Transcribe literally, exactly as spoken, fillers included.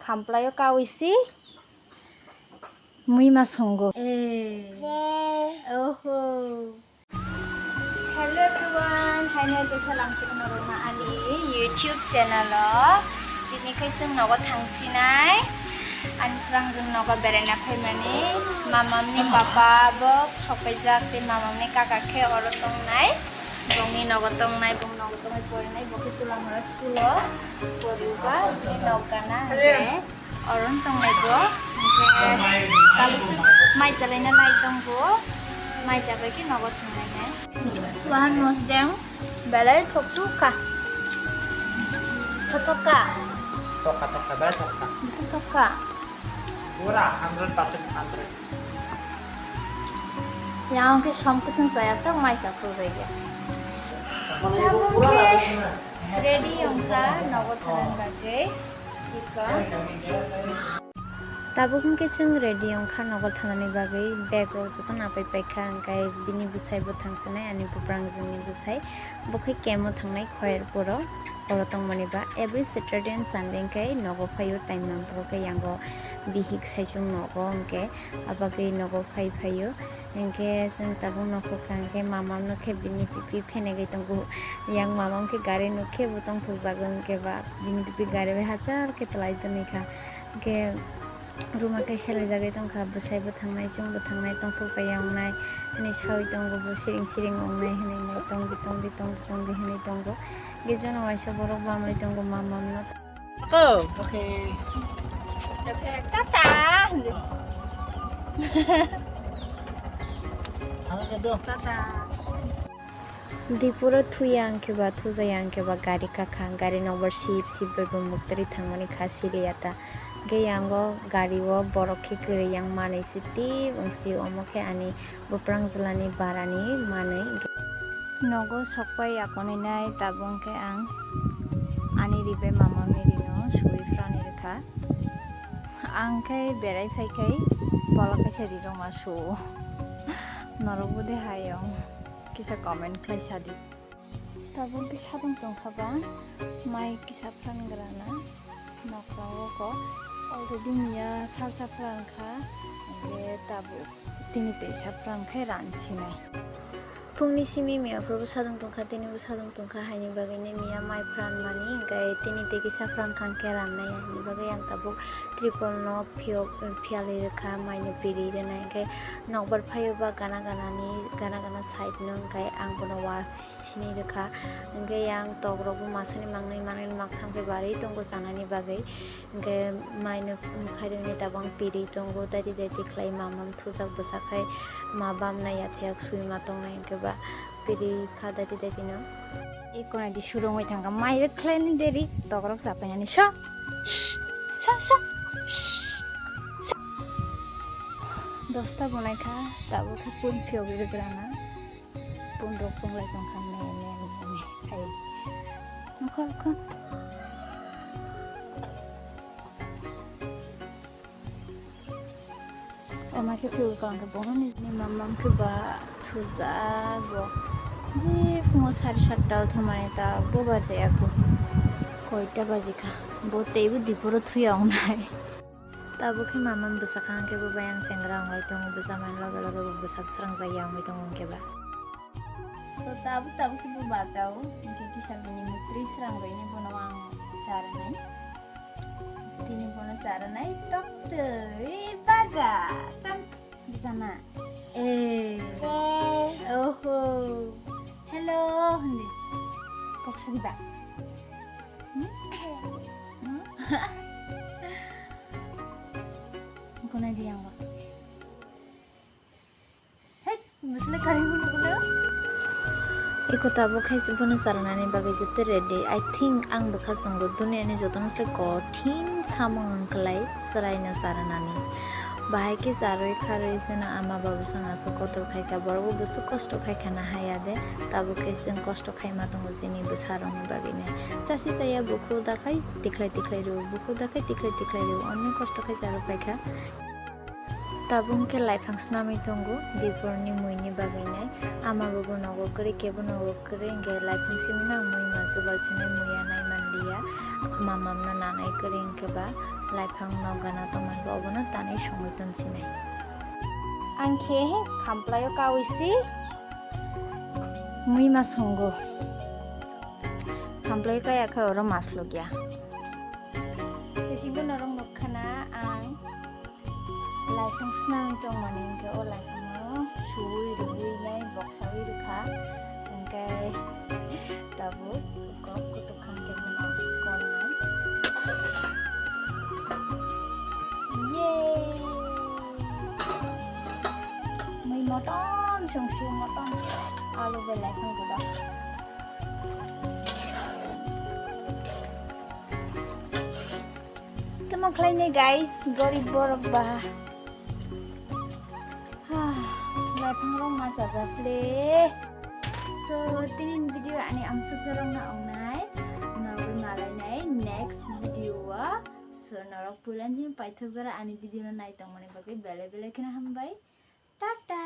Khamplaio kawi si mui ma songo. Eh. Oho. Hello everyone, haino teisa lamsok norokno ani YouTube channel o. Tini khe chwng nogo thangsinai. Ani phrang jwng nogo beraina phaimani. Mamamni papa bo sokpaijak tei mamamni kaka khe oro tongnai. Bongni nogo tongnai, bong nogo tongwi porinai, bo khe Chulamura school o poriba, bini nok gana hwnkhe. Oron tongnai bo, hwnkhe kalusu mai chalaina nai tongo, mai chabai khe nogo thangnai nai. Wahan mosdeng belai thoksu kha. Thothok kha. Tokka, tokka, belai tokka. Bisu thok kha. Pura hundred percent hundred. Yang khe som kutung saya sok mai sa thok jai ya. Tabuk khe ready wngkha nogo thangnani bagwi. Tabuk hwnkhe chwng ready wngkha nogo thangnani bagwi, bag rok joto napai paikha, hwnkhe bini bwsai bo thangsinai ani buprang jwngni bwsai, bo khe camp o thangnai Khoyerpuro, oro tongmani ba every Saturday and Sunday hwnkhe nogo phaio time manphuru khe yango bihik saichung nogo hwnkhe abagwi nogo phai phaio. Hinkhe chwng tabuk nokhorkha hinkhe mamamno khe bini pipi phenegwi tongo. Yang mamam khe gari nuk khe bo tongthokjago hinkhe ba bini pipi gari bai hachal khe twlai tongwi kha. Hinkhe ruma khe selaijagwi tongkha, bwsai bo thangnai, chwng bo thangnai, tongthokjaya wngnai hinwi sawi tongo bo, siring siring wngnai hinwi nai tongdi tongdi tongdi tongdi hinwi tongo. Hinkhe jono waisa borok bamlai tongo mamamno. Ako. Okay. Tata. Tata. Dipuro thuya hwnkhe ba, thujaya hwnkhe ba gari kakha, gari nokbar sip sip bai bo muktwrwi thangmani kha siliya ta. Hwnkhe yango gari o borok khe kwrwi yang manwi se tip wngsi, omo khe ani Buprang jwlani barani manwi. Nogo sokpai yakonwi nai tabuk khe ang ani ribai mamamni rino suwi phrani rwkha. Ang khe berai phai khai bola kaisa ri rwma suwo. Norok bo de hai wng kisa comment khlai sadi. Tabuk khe sadong tongkha ba mai kisa phrang grana nokra o ko already miya salsa phrang kha, hwnkhe tabuk tini teisa phrang khe ran sinai. Phungni simi miya phuru sadong tongkha, tini bo sadong tongkha, haini bagwi ni miya mai phrang mani, hwnkhe tini tei kisa phrang kha hwnkhe ran nai, haini bagwi ang tabuk tripal no phiyok phiyalwi rwkha, mai no piri rwnai, hwnkhe nokbar phaio ba gana gana ni, gana gana side no, hwnkhe ang bono wa sini rwkha. Hwnkhe yang tok rok bo masani mangnwi mangnwi maktham khe barwi tongo chanani bagwi. Hwnkhe mai no khairokni tabang piri tongo, daiti daiti khlai mamam thujak bwsa khai ma bamnai yathayak swi ma tongnai hwnkhe ba piri kha daiti daiti no. Eko nai di surungwi thangkha mai rwk khlaini deri tok rok chapainani so so so so. Dosta bo naikha tabuk khe pun phiyogwi rwgrana. Pun rok tonglai tongkha me me me me khai. Nokha nokha. Ema khe phiyogwi kha hwnkhe bono ni mamam khe ba thujago. Je phungo sari satta o thumani ta bo bajaya kho. Koita bajikha. Bo teibo diporo thuya ongnai. Tabuk khe mamam bwsakha hwnkhe bo bayang chengra wnglai tongo, bwsa mani loge loge bo bwsak srangjak ya wngwi tongo hwnkhe ba. So tabuk tabuk se bo bachao, hwnkhe kisa bini muktwi srangrwini bono ang cha rwnai. Tini bono cha rwnai toktwi baja. Tam bwsana. Eh. Oho. Hello hindi. Kok sadi ba? Hmm? Hmm? Eko nai di yang ba. Hei, musle kari bulu bulu. Eko tabuk khe bono cha rwnani bagwi joto ready. I think ang bwkha chongo duniani jotono slai kothin samung wng klai chwraino cha rwnani. Bahai khe charwi kharwi chwngno ama babu chwng aswk kotor khai kha, borok bo bwswk kosto khai kha na haya de. Tabuk khe chwng kosto khaima tongo chini bwsa rokni bagwi nai. Chasi chaya bukhuk dakhai tikhlai tikhlai rw, bukhuk dakhai tikhlai tikhlai rw, onno kosto khai charwk pai kha. Tabuk khe laiphang snamwi tongo, diporni muini bagwi nai. Ama bo nogo kwrwi, kebo nogo kwrwi, hwnkhe laiphang simi nang mui ma chubar sinai muiya nai mani ya, mamamno nanai kwrwi hwnkhe ba laiphang nokgana tongmani bo obono tanwi songwi tonsinai. Ang khe khamplaio kawi si mui ma songo. Khamplaio kaya khe oro mas logya. Bisingo norok nukha na ang laiphang swnamwi tongmani hwnkhe o laiphangno suwi rwui nai boksawi rwkha, hwnkhe tabuk kok kutuk khan khe bono kolnai. Yay! Mui motom song sio motom alu bai laiphang guda. Tamo khlainai guys, gorib borok ba. Laiphang rok ma chajakle. So, tini video ani amsuk jorok na ongnai. Nogwi malainai next video o. So, norok puilanjin paithak jora ani video no nai tongmani bagwi belai belai kheno hambai. Tata.